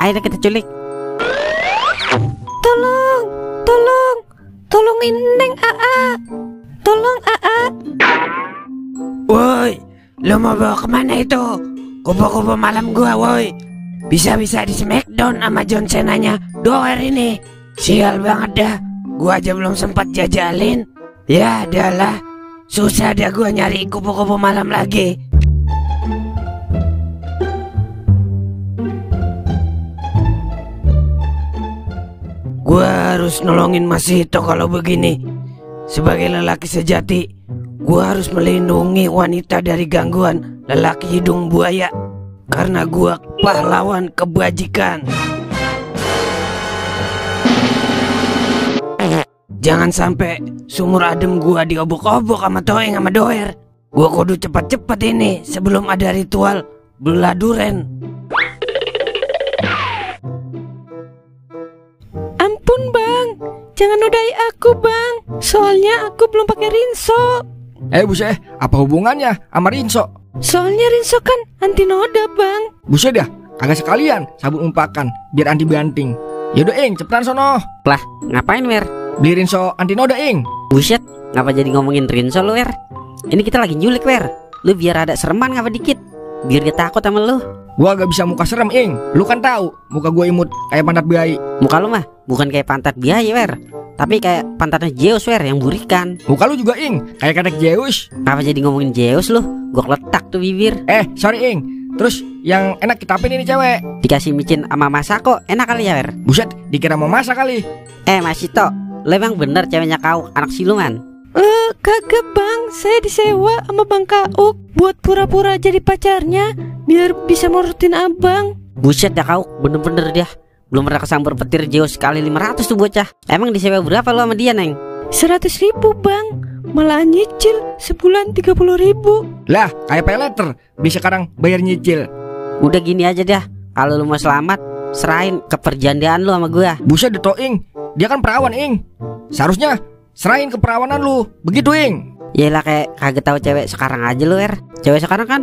ayo kita culik. Tolong, tolong, tolongin Neng AA. Tolong AA. Woi, lo mau bawa kemana itu? Kupu-kupu malam gua, woi. Bisa-bisa di Smackdown sama John Cena-nya Doer ini. Sial banget dah, gua aja belum sempat jajalin. Ya adalah, susah dah gua nyari kupu-kupu malam lagi. Gua harus nolongin Mas Hito kalau begini. Sebagai lelaki sejati, gua harus melindungi wanita dari gangguan lelaki hidung buaya. Karena gua pahlawan kebajikan. Jangan sampai sumur adem gua diobok-obok sama Toeng sama Doer. Gua kudu cepet-cepet ini sebelum ada ritual belah duren. Ampun bang, jangan nodai aku bang. Soalnya aku belum pakai rinso. Buset, apa hubungannya sama rinso? Soalnya rinso kan anti noda bang. Buset dah, kagak sekalian sabun umpakan biar anti banting. Yaudah Ing, cepetan sono. Lah, ngapain Wer? Beli rinso anti noda Ing. Buset, ngapa jadi ngomongin rinso lu Wer? Ini kita lagi nyulik Wer. Lu biar ada sereman ngapa dikit, biar dia takut sama lu. Gua gak bisa muka serem Ing. Lu kan tahu muka gua imut kayak pantat bayi. Muka lu mah bukan kayak pantat biaya Wer, tapi kayak pantatnya Zeus Wer yang burikan. Muka lu juga Ing, kayak katek Zeus. Ngapa jadi ngomongin Zeus lu? Gua keletak tuh bibir. Sorry Ing. Terus yang enak kita apain ini cewek? Dikasih micin sama Masako, enak kali ya Wer? Buset, dikira mau masak kali. Mas Hito, lu emang bener ceweknya kau anak siluman? Kagak bang, saya disewa sama Bang Kauk buat pura-pura jadi pacarnya biar bisa nurutin abang. Buset ya kau, bener-bener dia. Belum pernah kesambar petir Zeus kali 500 tuh bocah. Emang disewa berapa lu sama dia Neng? 100.000 bang, malah nyicil sebulan 30.000. Lah, kayak pay letter, bisa sekarang bayar nyicil. Udah gini aja dah, kalau lu mau selamat, serahin keperjandaan lu sama gua. Buset deh Ing, dia kan perawan Ing. Seharusnya serahin keperawanan lu, begitu Ing. Yalah kayak kagak tahu cewek sekarang aja lu Wer. Cewek sekarang kan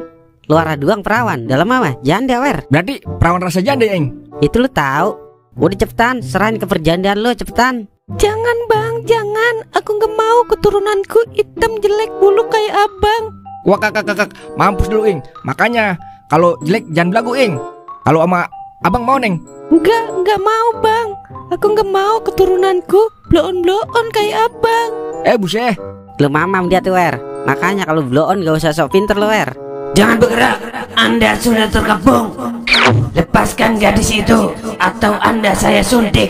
luar doang perawan, dalam apa? Janda Wer. Berarti perawan rasa janda Ing. Itu lu tahu. Udah cepetan, serahin keperjandaan lu cepetan. Jangan bang, jangan. Aku gak mau keturunanku hitam jelek bulu kayak abang. Wah kakak, mampus dulu Ing. Makanya kalau jelek jangan belagu Ing. Kalau sama abang mau Neng? Enggak mau bang. Aku gak mau keturunanku bloon-bloon kayak abang. Buset. Lu mamam dia tuh Wer. Makanya kalau bloon gak usah sok pinter lu Wer. Jangan bergerak, Anda sudah terkepung. Lepaskan gadis itu atau Anda saya suntik.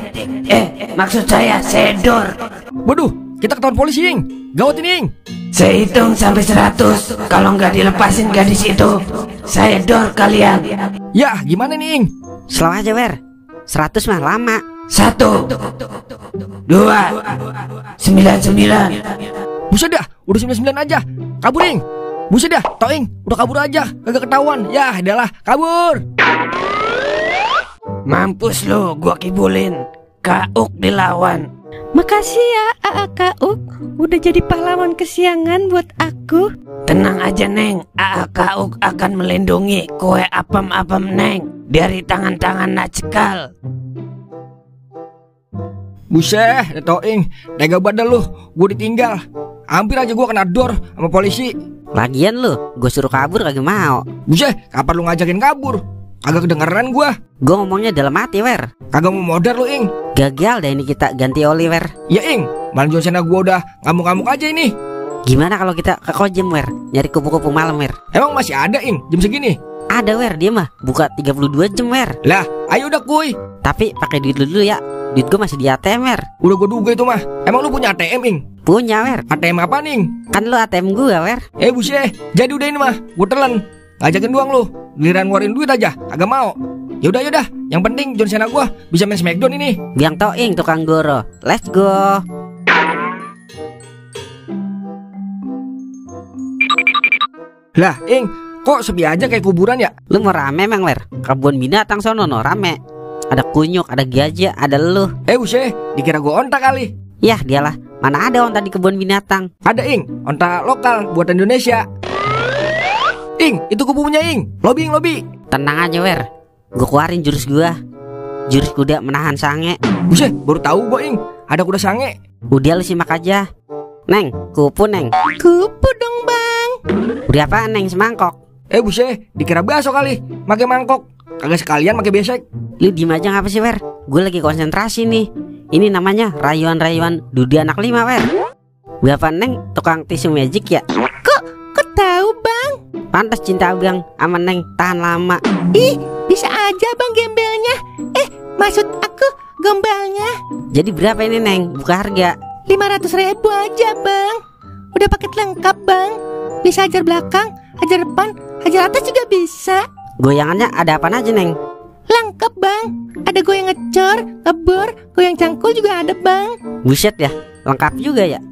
Maksud saya sedor. Waduh, kita ketahuan polisi Ing. Gawat ini Ing. Saya hitung sampai 100. Kalau nggak dilepasin gadis itu, saya dor kalian. Ya, gimana nih Ing? Slow aja Wer. 100 mah lama. 1, 2, 99. Buset dah, udah 99 aja. Kabur Ing. Buset dah, Ing, udah kabur aja, kagak ketahuan. Ya, adalah kabur. Mampus lu, gua kibulin. Kauk dilawan. Makasih ya AA Kauk, udah jadi pahlawan kesiangan buat aku. Tenang aja Neng, AA Kauk akan melindungi kue apem-apem Neng dari tangan-tangan nacikal. Buset, Ing, tega banget lu, gua ditinggal. Hampir aja gua kena dor sama polisi. Lagian lu, gue suruh kabur kagak mau. Buset, kapan lu ngajakin kabur? Kagak kedengeran gua. Gue ngomongnya dalam hati Wer. Kagak mau modar lu Ing. Gagal deh ini kita ganti oli Wer. Ya Ing, malah Johnsena gua udah ngamuk-ngamuk aja ini. Gimana kalau kita ke Kojem Wer, nyari kupu-kupu malam Wer? Emang masih ada Ing, jam segini? Ada Wer, dia mah buka 32 jam Wer. Lah, ayo udah kuy. Tapi pakai duit dulu ya. Duit gue masih di ATM Wer. Udah gua duga itu mah. Emang lu punya ATM Ing? Punya Wer. ATM apa Ing? Kan lu ATM gue Wer. Buset, jadi udah ini mah, gua telan. Ngajakin doang lu, giliran ngeluarin duit aja, agak mau. Yaudah, yang penting Johnsena gua bisa main Smackdown ini. Biang Ing tukang goro. Let's go. Lah Ing, kok sepi aja kayak kuburan ya? Lu mau rame emang Wer? Kebun binatang sono no rame. Ada kunyuk, ada gajah, ada lu. Buset, dikira gua onta kali. Yah dialah, mana ada onta di kebun binatang. Ada Ing, onta lokal buatan Indonesia. Ing, itu kubunya Ing. Lobby. Tenang aja Wer, gue keluarin jurus gue. Jurus kuda menahan sange. Buset, baru tahu gua, Ing. Ada kuda sange. Udah lu simak aja. Neng, kupu Neng. Kupu dong bang. Udah apaan Neng, semangkok? Buset, dikira bakso kali. Make mangkok. Kagak sekalian make besek. Lu diem aja ngapa sih Wer? Gue lagi konsentrasi nih. Ini namanya rayuan-rayuan Dude anak 5 Wer. Bapak Neng tukang tisu magic ya? Kok tahu bang? Pantas cinta abang sama Neng tahan lama. Ih, bisa aja bang gembelnya. Maksud aku gombalnya. Jadi berapa ini Neng? Buka harga. 500.000 aja bang. Udah paket lengkap bang. Bisa hajar belakang, hajar depan, hajar atas juga bisa. Goyangannya ada apa aja Neng? Lengkap bang. Ada goyang ngecor, ngebor, goyang cangkul juga ada bang. Buset ya, lengkap juga ya.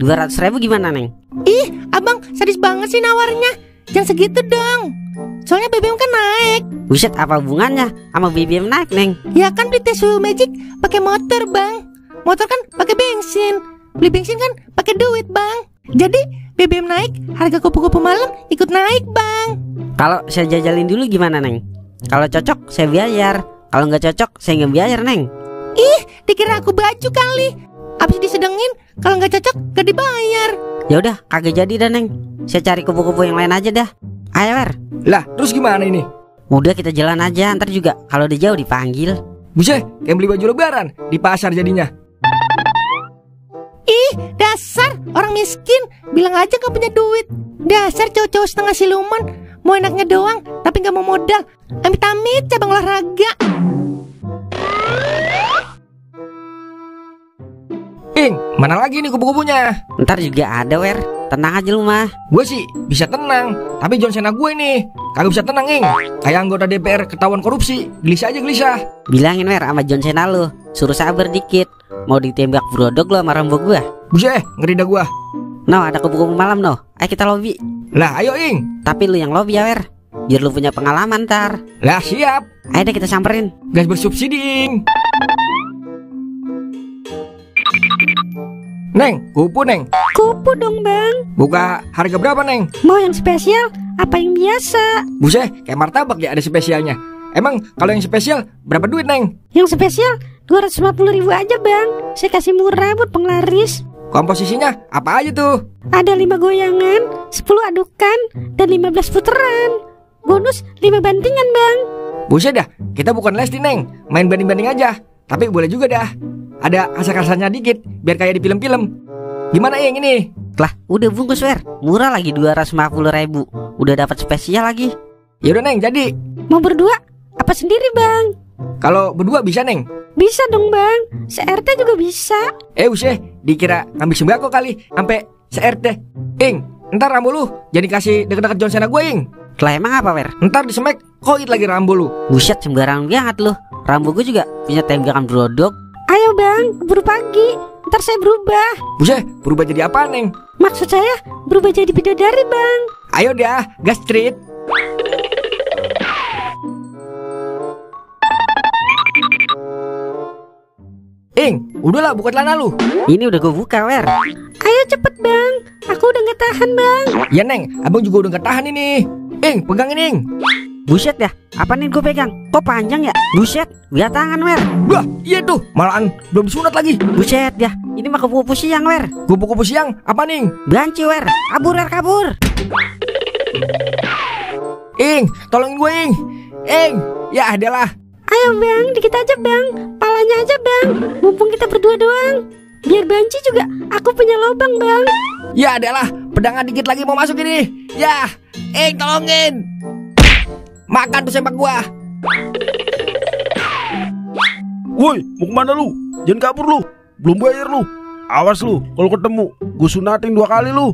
200.000 gimana Neng? Ih, abang sadis banget sih nawarnya. Jangan segitu dong. Soalnya BBM kan naik. Buset, apa hubungannya sama BBM naik Neng? Ya kan beli tisu magic pakai motor bang. Motor kan pakai bensin. Beli bensin kan pakai duit bang. Jadi BBM naik, harga kupu-kupu malam ikut naik bang. Kalau saya jajalin dulu gimana Neng? Kalau cocok saya bayar. Kalau nggak cocok saya nggak bayar Neng. Ih, dikira aku baju kali. Abis disedengin, kalau nggak cocok gak dibayar. Ya udah, kagak jadi dah Neng. Saya cari kupu-kupu yang lain aja dah. Ayo Wer. Lah, terus gimana ini? Udah kita jalan aja, ntar juga kalau udah jauh dipanggil. Buset, kayak beli baju lebaran di pasar jadinya. Ih, dasar orang miskin. Bilang aja gak punya duit. Dasar cowok-cowok setengah siluman. Mau enaknya doang, tapi gak mau modal. Amit-amit cabang olahraga. Ing, mana lagi nih kupu-kupunya? Ntar juga ada Wer. Tenang aja lu mah. Gue sih bisa tenang, tapi John Cena gue nih kagak bisa tenang, Ing. Kayak anggota DPR ketahuan korupsi, gelisah aja gelisah. Bilangin Wer sama John Cena lu, suruh sabar dikit. Mau ditembak brodok lu sama Rambo gua. Buset, ngeri dah gua. No, ada kupu-kupu malam no. Ayo kita lobby. Lah, ayo Ing. Tapi lu yang lobby ya Wer. Biar lu punya pengalaman ntar. Lah, siap. Ayo deh kita samperin. Gas bersubsidi, Ing. Neng, kupu Neng. Kupu dong bang. Buka harga berapa Neng? Mau yang spesial apa yang biasa? Buset, kayak martabak ya ada spesialnya. Emang kalau yang spesial berapa duit Neng? Yang spesial 250.000 aja bang. Saya kasih murah buat penglaris. Komposisinya apa aja tuh? Ada 5 goyangan, 10 adukan, dan 15 puteran. Bonus 5 bantingan bang. Buset dah, kita bukan Lesti Neng. Main banding-banding aja. Tapi boleh juga dah. Ada kasar-kasarnya dikit, biar kayak di film-film. Gimana yang ini? Lah, udah bungkus Wer. Murah lagi 250.000. Udah dapat spesial lagi. Ya udah Neng, jadi. Mau berdua? Apa sendiri bang? Kalau berdua bisa Neng? Bisa dong bang. Se-RT juga bisa. Buset, dikira ngambil sembako kali, sampai se-RT. Ing, ntar rambu lu jadi kasih deket-deket John Cena gue Ing. Lah emang apa Wer? Ntar disemek koit lagi rambu lu. Buset, sembarangan banget lu. Rambu gue juga punya tembakan brodok. Ayo bang, keburu pagi. Ntar saya berubah. Buset, berubah jadi apa Neng? Maksud saya berubah jadi bidadari bang. Ayo dah, gas street. Ing, udahlah buka celana lu. Ini udah gue buka Wer. Ayo cepet bang. Aku udah gak tahan bang. Ya Neng, abang juga udah gak tahan ini. Ing, pegangin Ing. Buset ya, apa nih gue pegang? Kok panjang ya? Buset, lihat tangan Wer. Wah, iya tuh, malahan belum disunat lagi. Buset ya, ini mah kupu-kupu siang Wer. Kupu-kupu siang, apa Ning? Banci Wer, kabur Wer, kabur. Ing, tolongin gue Ing. Ing, ya adalah. Ayo bang, dikit aja bang. Palanya aja bang. Mumpung kita berdua doang. Biar banci juga aku punya lubang bang. Ya adalah, pedangan dikit lagi mau masuk ini. Ya, Ing tolongin. Makan tuh sempak gua. Woi, mau kemana lu? Jangan kabur lu. Belum bayar lu. Awas lu, kalau ketemu gue sunatin 2 kali lu.